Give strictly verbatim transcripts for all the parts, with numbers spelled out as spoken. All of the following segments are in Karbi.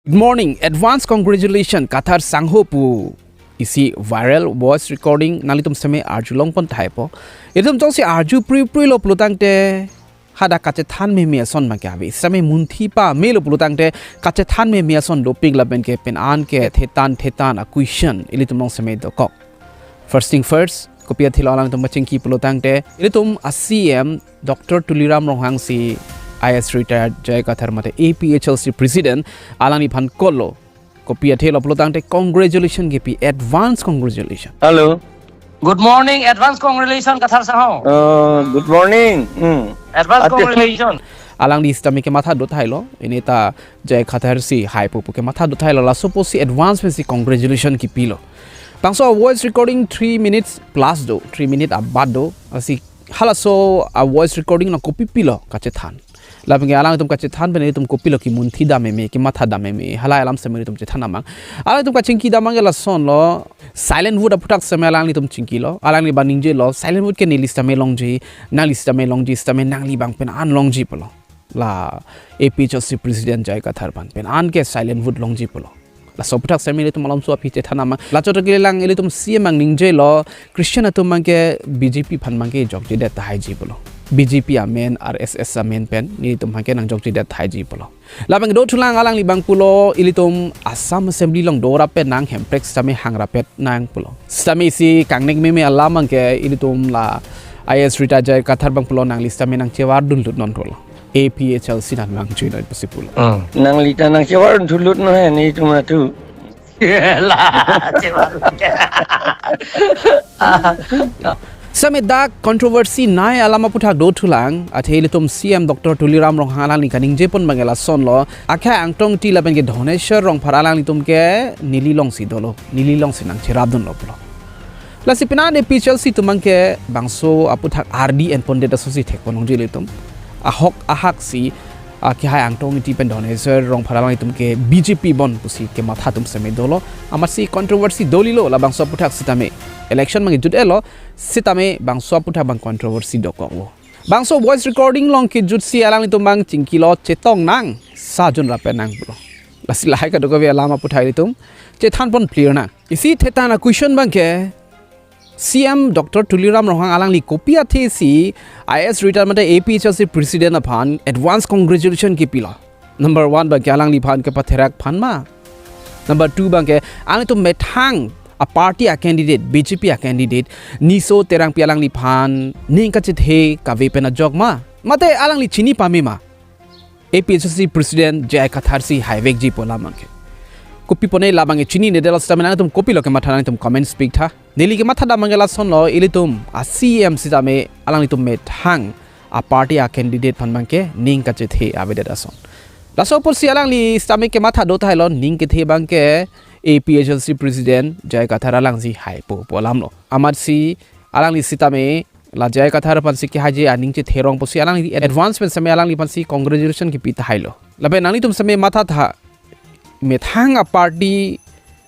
Good morning, advance congratulation Kathar sangho pu isi viral voice recording nanglitum seme arjulongpon tahai po. Ilitum jongsi arju pripri lo pulotangte hadak kachethan meme ason abangke ave. Seme munthi pame lo pulotangte kachethan meme ason dopik lapen ke pen an ke thetan thetan a question ilitum along seme dokok. First thing first, kopi athe lo alangtum kachingki pulotangte ilitum a C M Doctor Tuliram Ronghang si I A S retired J I Kathar mate A P H L C president alangliphan call lo. Kopi athe lo pulotangte congratulation kipi, advance congratulation. Hello. Good morning, advance congratulation Kathar sangho. Uh, good morning. Hmm. Advance Ate- congratulation. Alangli sitame kematha do tahai lo, ini ta J I Kathar si haipo pu kematha do tahai lo, laso apotsi advance pensi congratulation kipi lo. Bangso voice recording three minutes plus do, three minute abat do, lasi halaso a voice recording na kopi pilo kachethan. Lapen ke alangtum kachethan pen ilitum kopi lo kimunthi dam meme, kematha dam meme, hala alam seme ilitum chethan amang. Alangtum kachingki dam amang ke lason lo, silent vote aphuthak seme alanglitum chingki lo, alangli abang ningje lo, silent vote ke neli sitame longji, nangli sitame longji, sitame nangli abang pen an longji pulo. La A P H L C president J I Kathar abang pen an ke silent vote longji pulo. Laso aphuthak seme ilitum alam so aphi chethan amang. La chot kelelang ilitum C M abang ningje lo, Christian atum abangke B J P aphan abangke jokjedet tahaiji pulo. B J P amen, R S S amen pen nelitum abangke nangjokjedet tahaiji pulo. Lapen do thulang alangli abang pulo ilitum Assam Assembly along dorap pen nang Hemprek sitame hangrap pen nang pulo. Sitame isi kangnek meme alam abangke ilitum la I A S retired J I Kathar abang pulo nangli sitame nangchevardun lut non pulo. A P H L C nang nangchui non pusi pulo. Nangli ta nangchevardun lut non he nelitum atu. La, chevardun. Sitame dak controversy nei alam aphuthak do thulang, athe ilitum C M Doctor Tuliram Ronghang alangli kaningjepon abangke lason lo, akhai Angtong Engti lapen ke Dhoneswar Rongphar alanglitum ke neli alongsi dolo, neli alongsi nangcherapdun lo pulo. Lasi penang A P H L C atum abangke bangso aphuthak ardi enpondet asonsi thekpon longji ilitum. Ahok ahak si, ah, akhai Angtong Engti pen Dhoneswar Rongphar alanglitum ke B J P bon pusi kematha atum seme dolo. Amatsi controversy dolilo labangso aphuthak sitame. Election abang jut-et lo, sitame bangso aphuthak abang controversy dokok lo. Bangso voice recording along kejutsi alanglitum abang chingki lo chetong nang, sa junrap pen nang pulo. Lasi lahai kadokave alam aphuthak ilitum chethanpon clear nang. Isi thetan a question abangke C M Doctor Tuliram Ronghang alangli kopi athe si I A S retired mate A P H L C president aphan advance congratulation kipi lo. Number one abangke alangliphan kepatherak aphan ma. Number two abangke alangtum methang a party a candidate, B J P a candidate, Niso Terangpi alangliphan ning kachethe kave pen ajok ma. Mate alangli chini pame ma. A P H L C president J I Kathar si haivekji pu alam abangke. Kopi pone labang chinine delo sitame nangtum kopi lo kematha nangtum comment speak tha. Neli kematha dam abangke lason lo ilitum a C M sitame alanglitum methang a party a candidate aphan abangke ning kachethe avedet ason. Laso apotsi alangli sitame kematha do tahai lo ning kethe abangke A P H L C president J I Kathar alangsi haipo pu alam lo. Amatsi alangli sitame la J I Kathar aphansi kehaiji aning chetherong pusi alangli advance pen seme alangliphansi congratulation kipi tahai lo. Lapen nanglitum seme matha tha methang a party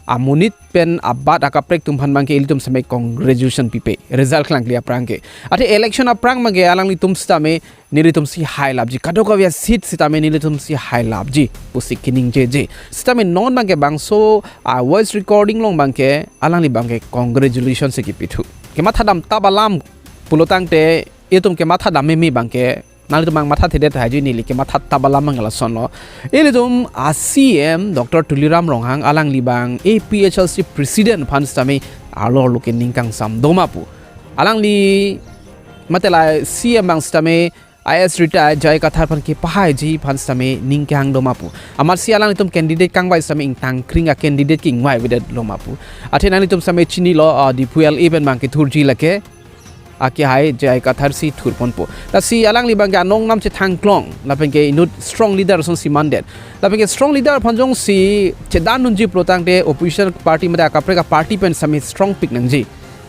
amonit pen abat akaprek atum aphan abangke ilitum seme congratulation pipe. Result klangkle aphrang ke. Athe election aphrang abangke alanglitum sitame nelitum si hailapji. Kadokave a seat sitame nelitum si hailapji pusi keningjeje. Sitame non abangke bangso a voice recording along abangke alangli abangke congratulation si kipithu. Kematha dam tap alam pulotangte itum kematha dam meme abangke nanglitum abang mathathedet tahai ji, neli kematha tap alam abang lason lo. Ilitum a C M Doctor Tuliram Ronghang alangli abang A P H L C president aphan sitame arlo arlo ke ning kangsam do ma pu. Alangli mate la C M abang sitame I A S retired J I Kathar aphan kepahaiji aphan sitame ning kehang do ma pu. Amatsi alanglitum candidate kangvai sitame ingtangkring a candidate ke ingvai avedet lo ma pu. Athe nanglitum sitame chinilo, ah, Diphu L A pen abangke thurji lake akehai J I Kathar si thurponpo. Lasi alangli abangke anong nam chethangklong, lapen ke inut strong leader asonsi mandet. Lapen ke strong leader aphan jongsi chedan dunji pulotangte opposition party mate akaprek a party pen sitame strong pik nangji.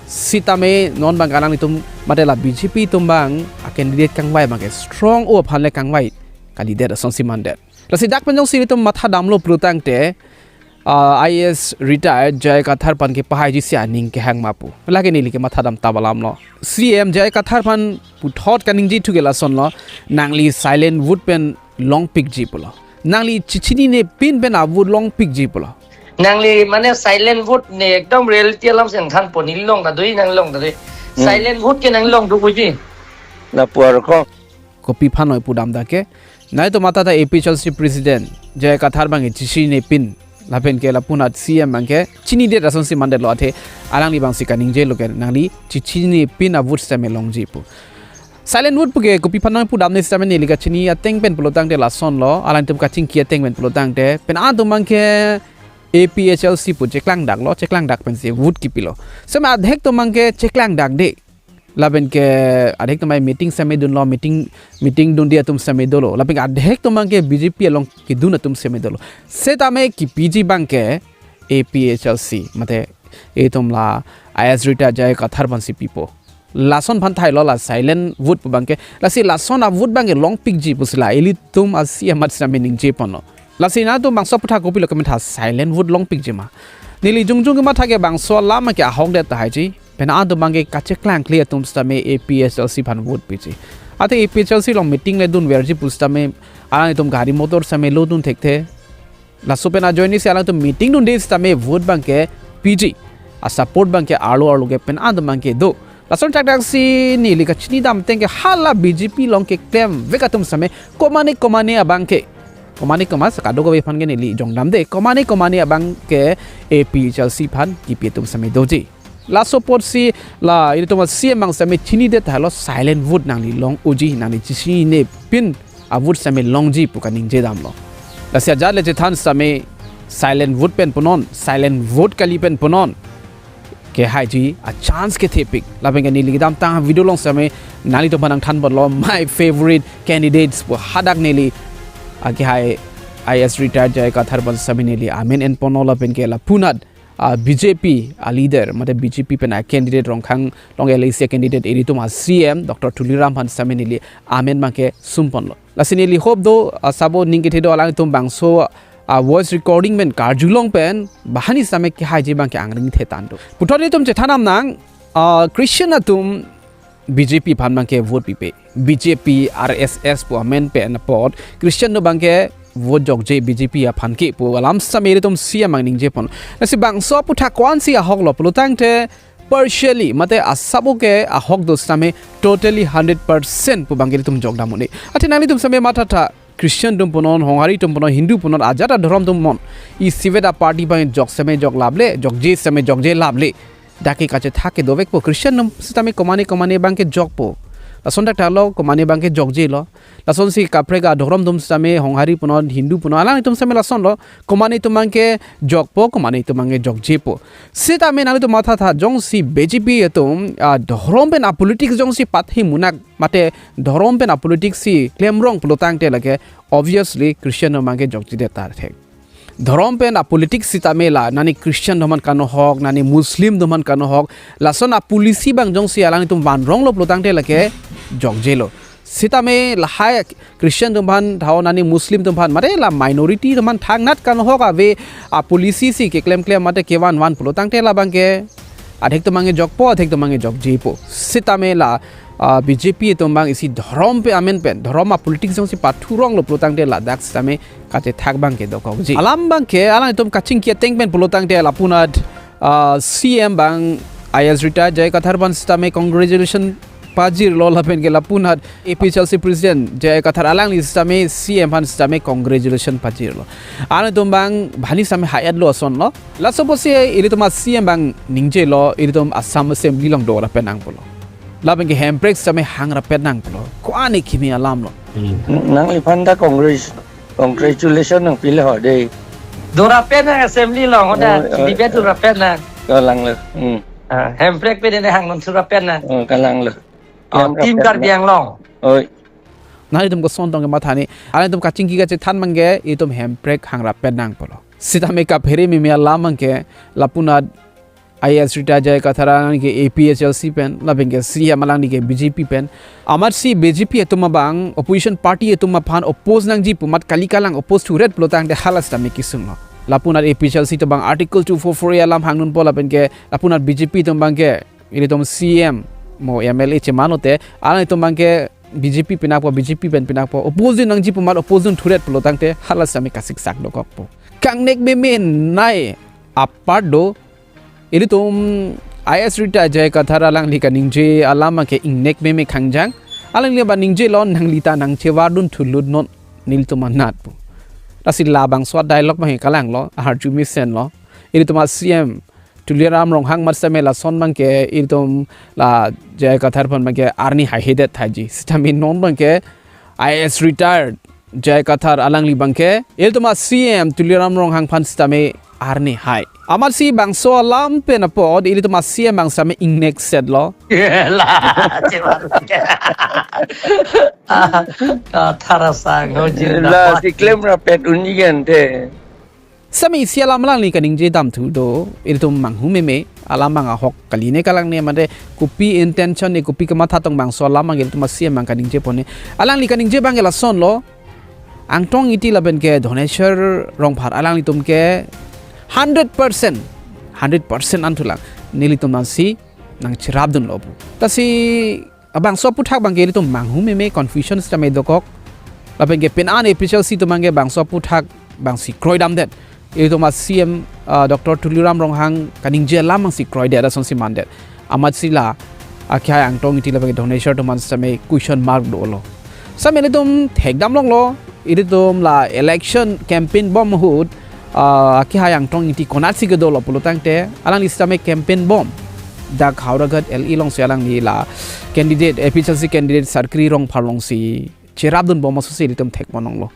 Sitame non abang alanglitum mate la B J P atum abang a candidate kangvai abangke strong o aphan le kangvai kalidet asonsi mandet. Lasi dak pen jongsi ilitum matha damlo pulotangte, ah, I A S retired J I Kathar aphan kepahaiji si aning kehang ma pu. Lake neli kematha dam tap alam lo. C M J I Kathar aphan puthot kaningjethu ke lason lo, nangli silent vote pen longpikji pulo. nangli chichinine pin pen avote longpikji pulo. Nangli mane silent vote ne ekdom reality alam si nangthanpo, neli long ta do-i, nang long ta do-i. Hmm. Silent vote ke nang long do puji. Lapu arko. Kopi aphan noi pudam dak ke. Nai to matha ta A P H L C President J I Kathar abang ke chichinine pin. Lapen ke lapunat C M abang ke chinidet asonsi mandetlo, athe alangli abangsi kaningjelo ke nangli chichinine pin avote sitame longji pu. Silent vote pu ke kopi aphan nangpudamne sitame neli kachini ateng pen pulotangte lasonlo, alangtum kachingki ateng pen pulotangte, penang atum abang ke A P H L C pu cheklangdaklo, cheklangdak pensi vote kipilo. Sitame adhek atum abang ke cheklangdakde. Lapen ke adhek atum abang meeting sitame dunlo, meeting, meeting dunde atum sitame dolo. Lapen ke adhek atum abang ke B J P along kedun atum sitame dolo. Sitame kipiji abang ke A P H L C, mate itum la I A S retired J I Kathar aphansi pipo. Lason aphan thailo la silent vote pu abang ke. Lasi lason avote abang ke longpikji pusi la ilitum asi amat sitame ningjeponlo. Lasi nangtum bangso aphuthak kopilo kematha silent vote longpikji ma. Neli jongjong kematha ke bangso alam ke ahokdet tahai ji. Penang atum abang ke kacheklangkle atum sitame A P H L C aphan vote piji. Athe A P H L C along meeting le dunverji pu sitame alanglitum gari motor sitame lodun thekthe. Laso pen ajoine si alangtum meeting dunde sitame vote abang ke piji. A support abang ke arlo arlo ke penang atum abang ke do. Lason thakthak si neli kachinidam ateng ke hala B J P along keklemvek atum sitame komane komane abang ke. Komane komane sa kadokave aphan ke neli jongdamde. Komane komane abang ke A P H L C aphan kipi atum sitame doji. Laso apotsi la ilitum C M abang sitame chinidet tahai lo, silent vote nangli long unji, nangli chichinine pin avote sitame longji pu kaningjedamlo. Lasi ajat le chethan sitame silent vote pen punon, silent vote kali pen punon. Kehaiji a chance kethepik. Lapen ke neli kedamtang video along sitame nanglitum aphan nangthanponlo my favorite candidates pu, hadak neli, ah, kehai I A S retired J I Kathar aphan sitame neli amen enponlo, lapen ke lapunat, ah, B J P a leader, mate B J P pen a candidate Rongkhang along L A C candidate ilitum a C M Doctor Tuliram aphan sitame neli amen abang ke sumponlo. Lasi neli hope do, ah, sabo ning kethe do alangtum bangso, ah, voice recording pen karjulong pen banghini sitame kehaiji abang ke angring the tando. Puthot ilitum chethan damnang, ah, Christian atum B J P aphan abang ke vote pipe. B J P, R S S pu amen pen apot Christian atum abang ke vote jokje B J P aphan ke pu alam sitame ilitum C M abang ningjepon. Lasi bangso aphuthak ko-ansi ahoklo pulotangte partially, mate asabo ke ahok do sitame totally hundred percent pu abang ke ilitum jokdam un-e. Athe nanglitum sitame mathatha, Christian atum punon, Honghari atum punon, Hindu punon, ajat adhorom atum punon. Isivet a party abang jok sitame jok laple, jokje sitame jokje laple. Dak ke kachethak ke dovekpo, Christian atum sitame komane komane abang ke jokpo. Lason thakthak lo, komane abang ke jokjelo. Lasonsi kaprek adhorom atum sitame, Honghari punon, Hindu punon, alanglitum sitame lasonlo, komane atum abang ke jokpo, komane atum abang ke jokjepo. Sitame nanglitum mathatha, jongsi B J P atum, ah, dhorom pen a politics jongsi pathe munak, mate dhorom pen a politics si klemrong pulotangte lake, obviously Christian atum abang ke jokjedet ta thek. Dhorom pen a politics sitame la, nani Christian atum aphan kanohok, nani Muslim atum aphan kanohok, lason a policy abang jongsi alanglitum vanronglo pulotangte lake jokjelo. Sitame lahai Christian atum aphan, thao nani Muslim atum aphan, mate la minority atum aphan thangnat kanohok ave a policy si keklemklem mate kevanvan pulotangte labang ke adhek atum abang ke jokpo, adhek atum abang ke jokjepo. Sitame la, ah, B J P atum abang isi dhorom pen amen pen, dhorom a politics jongsi pathuronglo pulotangte ladak sitame kachethak abang ke dokokji. Alam abang ke, alangtum kachingki ateng pen pulotangte lapunat, ah, C M abang I A S retired J I Kathar aphan sitame congratulation pajirlo, lapen ke lapunat A P H L C President J I Kathar alangli sitame C M aphan sitame congratulation pajirlo. Alangtum abang banghini sitame ha-etlo asonlo. Laso apotsi ilitum a C M abang ningjelo, ilitum Assam Assembly along dorapet nang pulo. Lapen ke hemprek sitame hangrapet nang pulo. Ko-an kimi alamlo. Nangliphan ta congratulation nangpilo ho dei. Dorapet nang assembly along, hoda, oh, oh, debate oh, dorapet nang. Kalanglo. Hmm. Ah, hemprek pen ne hangnon surapet nang. Oh, kalanglo. Ah, Team Karbi Anglong. Oi. Nanglitum koson tong kematha ni. Alangtum kachingki kachethan abang ke, itum hemprek hangrapet nang pulo. Sitame kaphere meme alam abang ke, lapunat I A S retired J I Kathar alangli ke A P H L C pen, lapen ke C M alangli ke B J P pen. Amatsi B J P atum abang, opposition party atum aphan oppose nangji pu amat kali kalang oppose thuret pulotangte hala sitame kesunglo. Lapunat A P H L C atum abang Article two four four A alam hangnunpo lapen ke, lapunat B J P atum abang ke, ilitum C M mo M L A chemanote, alangtum abang ke B J P pinakpo, B J P pen pinakpo, oppose nangji pu amat oppose thuret pulo tangte hala sitame kasiksak dokokpo. Kangnek meme nai apart do, ilitum I A S retired J I Kathar alangli kaningje alam ke ingnek meme khangjang. Alangli ba ningjelo, nanglita nangchevardun thulut non nelitum anat pu. Lasi labangso dialogue abang kalanglo, aharju mesenlo. Ilitum a C M Tuliram Ronghang amat sitame lason abangke ilitum la J I Kathar aphan abangke arni haihedet thaiji. Sitame non abangke I A S retired J I Kathar alangli abangke ilitum a C M Tuliram Ronghang aphan sitame arni hai. Amatsi bangso alam pen apot ilitum a C M abang sitame ingnek setlo. La, cewar. Kathar asang, ho jin la, dapat. Diklem rapet unigan te. Sitame isi alam alangli kaningje damthu do, ilitum manghu meme, alam abang ahok kali ne kalang ne mate, kopi intention ne, kopi kematha tong bangso alam abang ilitum a C M abang kaningje pon ne. Alangli kaningje abangke lasonlo, Angtong Ingti lapen ke Dhoneswar Rongphar alanglitum ke hundred percent, hundred percent an thulang, nelitum nangsi nangcherapdunlo pu. Lasi abangso aphuthak abangke ilitum manghu meme, confusion sitame dokok. Lapen ke penang A P H L C atum abangke bangso aphuthak abangsi kroidamdet. Ilitum a C M, ah, Doctor Tuliram Ronghang kaningje alam abangsi kroidet asonsi mandet. Amatsi la akhai Angtong Ingti lapen ke Dhoneswar atum aphan sitame question mark dolo. Sitame ilitum thekdamlonglo, ilitum la election campaign bom ahut, ah, akhai Angtong Ingti konatsi kedolo pulo tangte, alangli sitame campaign bom dak Howraghat L A alongsi alangli la candidate, A P H L C candidate Sarkiri Rongphar alongsi cherapdun bom asonsi ilitum thekponlonglo.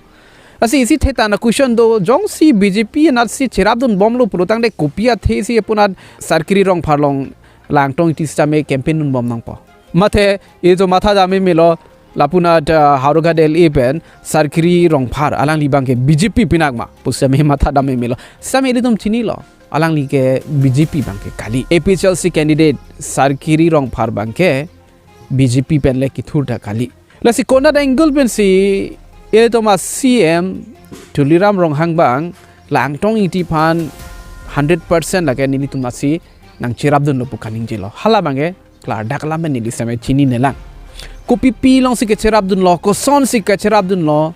Lasi isi theta na question do, jongsi B J P anatsi cherapdun bomlo pulo tangte kopi athesi epunat Sarkiri Rongphar along la Angtong Ingti sitame campaign dun bom nangpo? Mate ilitum matha dam memelo, lapunat, ah, Howraghat L A pen Sarkiri Rongphar alangli abangke B J P pinak ma pu sitame matha dam memelo. Sitame ilitum chinilo, alangli ke B J P abangke kali. A P H L C candidate Sarkiri Rongphar abangke B J P pen le kethur ta kali. Lasi konat angle pensi ilitum a C M Tuliram Ronghang abang la Angtong Ingti aphan hundred percent lake nelitum nangsi nangcherapdunlo pu kaningjelo. Hala abangke klardak alam pen neli sitame chininelang. Kopi pi alongsi kecherapdunlo, kosonsi kecherapdunlo,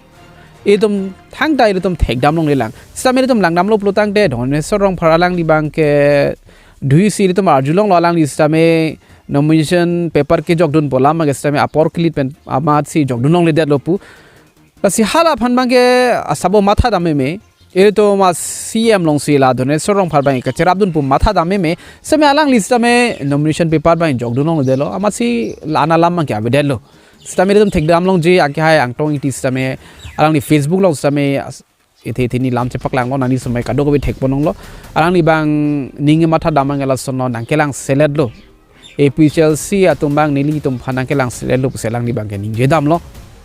ilitum thangta ilitum thekdamlonglelang. Sitame ilitum langdamlo pulo tangte Dhoneswar Rongphar alangli abangke duisi ilitum arjulonglo, alangli sitame nomination paper kejokdunpo alam abangke sitame apor kelit pen amatsi jokdunlongledetlo pu. Lasi hala aphan abangke asabo matha dam meme. Ilitum a C M alongsi la Dhoneswar Rongphar abangke kacherapdun pu matha dam meme. Sitame alangli sitame nomination paper abang jokdunlongledetlo. Amatsi la-an alam abangke avedetlo. Sitame ilitum thekdamlongji akhai Angtong Ingti sitame alangli Facebook along sitame as-, ithe ithe neli lam chepaklanglo, nangli sumai kadokave thekponlonglo. Alangli abang ning matha dam abang lasonlo, nangkelangseletlo. A P H L C atum abang nelitum aphan nangkelangseletlo pusi alangli abangke ningje damlo.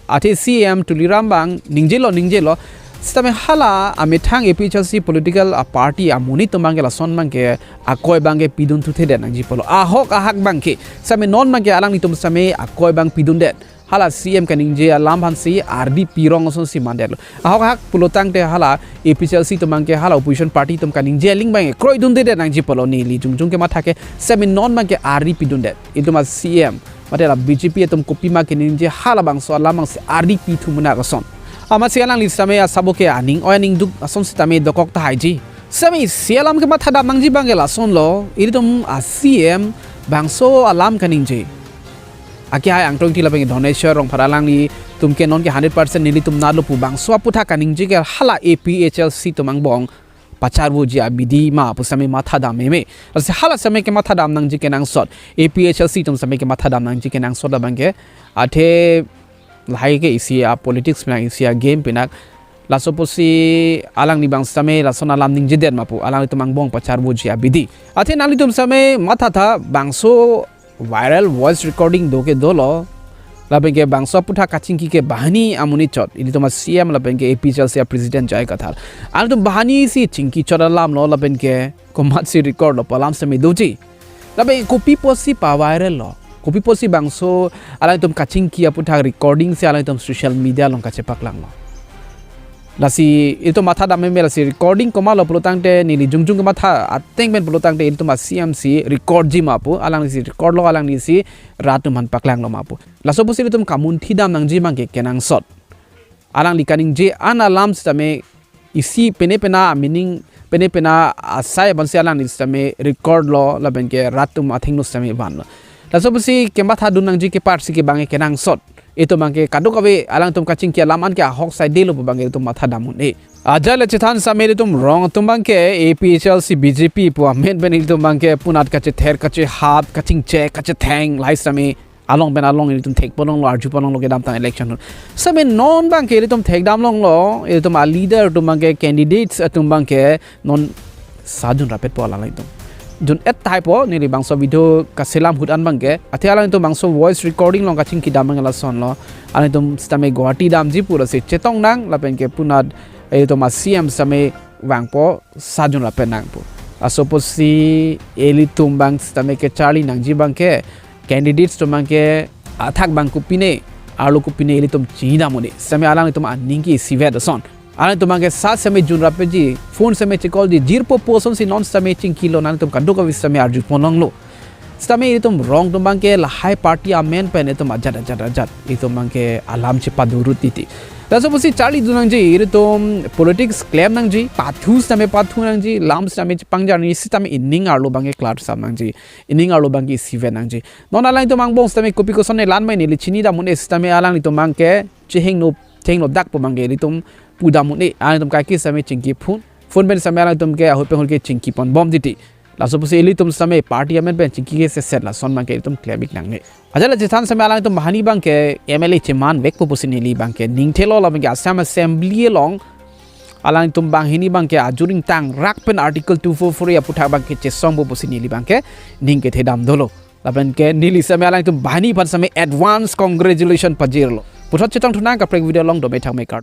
Athe C M Tuliram abang ningjelo, ningjelo. Sitame hala amethang A P H L C political a party amonit atum abangke lason abangke akoi abangke pidun thuthedet nangji pulo. Ahok ahak abangke. Sitame non abangke alanglitum sitame akoi abang pidundet. Hala C M kaningje alam aphansi ardi pirong asonsi mandetlo. Ahok ahak pulo tangte hala A P H L C atum abangke hala opposition party atum kaningje aling abang kroidundedet nangji pulo, neli jongjong kematha ke sitame non abangke ardi pidundet. Ilitum a C M mate la B J P atum kopima keningje halabangso alam abangsi ardi pithu munak ason. Amatsi alangli sitame asabo ke aning oi aning duk ason sitame dokok tahaiji. Sitame isi alam kematha dam nangji abangke lasonlo, ilitum a C M bangso alam kaningje. Akhai Angtong Ingti lapen Dhoneswar Rongphar alanglitum ke non ke hundred percent nelitum natlo pu bangso aphuthak kaningje ke hala A P H L C atum angbong pacharvoji abidi ma pu sitame matha dam meme. Lasi hala sitame kematha dam nangji kenangsot. A P H L C atum sitame kematha dam nangji kenangsot abangke. Athe lahai ke isi a politics pinak, isi a game pinak. Laso pusi alangli abang sitame lason alam ningjedet ma pu, alanglitum angbong pacharvoji abidi. Athe nanglitum sitame mathatha, bangso viral voice recording do ke dolo. Lapen ke bangso aphuthak kachingki ke banghini amonit chot, ilitum a C M lapen ke A P H L C a president J I Kathar. Alanglitum banghini si chingki chot alamlo lapen ke komatsi record lo pu alam sitame doji. Lapen kopi pusi pa-viral lo, kopi pusi bangso alanglitum kachingki aphuthak recording si alanglitum social media along kachepaklanglo. Lasi ilitum matha dam meme, lasi recording komatlo pulotangte, neli jongjong kematha ateng pen pulotangte, ilitum a-C M si recordji ma pu, alanglisi recordlo, alanglisi rat atum aphan paklanglo ma pu. Laso pusi ilitum kamunthi dam nangji abangke kenangsot. Alangli kaningje an alam sitame isi pene pena meaning, pene pena asai abangsi alangli sitame recordlo, lapenke rat atum athengno sitame vanlo. Laso pusi kematha dun nangji, keparsi ke abangke kenangsot. Itum abangke kadokave alangtum kachingki alam anke ahok saidelo pu abangke ilitum matha dam un-e. Ajat le chethan sitame ilitum rong atum abangke A P H L C B J P pu amen pen ilitum abangke punat kachether, kachehap, kachingchek, kachetheng, lahai sitame along pen along ilitum thekponlonglo, arjuponlonglo kedamtang election ahut. Sitame non abangke ilitum thekdamlonglo, ilitum a-leader atum abangke, candidates atum abangke non sa junrapetpo alanglitum. Jun-et tahaipo, neli bangso video kaselam ahut an abangke. Athe alanglitum bangso voice recording along kachingki dam abangke lasonlo. Alangtum sitame Guwahati damji pu lasi chetong nang, lapenke punat ilitum a-C M sitame vangpo, sa junrapet nang pu. Laso pusi ilitum abang sitame kecharli nangji abangke, candidates atum abangke athak abang kopine, arlo kopine ilitum chinidam un-e. Sitame alanglitum aning ke isivet ason. Alangtum abangke sa sitame junrapetji, phone sitame chekolji, jirpo pu asonsi non sitame chingkilo, nangtum kadokave sitame arjuponlonglo. Sitame ilitum rong atum abangke lahai party amen pen itum ajat ajat ajat itum abangke alam chepadurut titi. Laso pusi charli dun nangji, ilitum politics klem nangji, pathu sitame pathu nangji, lam sitame chepangjar nangji, sitame ining arlo abangke klar sam nangji, ining arlo abangke isivet nangji. Non alangtum angbong sitame kopi koson ne lan mai neli chinidam un-e, sitame alanglitum abangke chehingno, chehingno dak pu abangke ilitum pudam un-e, alangtum kaike sitame chingki phone, phone pen sitame alangtum ke ahut pen ahut ke chingkiponbom titi. Laso pusi ilitum sitame party amen pen chingki ke seset lason abangke ilitum klem-ik nangne. Ajat le chethan sitame alangtum banghini abangke M L A chemanvekpo pusi neli abangke ningthelo, lapenke Assam Assembly along alangtum banghini abangke ajuring tangrak pen Article two four four A aputhak abangke chesongpo pusi neli abangke ning kethedam dolo. Lapenke neli sitame alangtum banghini aphan sitame advance congratulation pajirlo. Puthot chetongthu nang kaprek video along, dome thangme, kardom.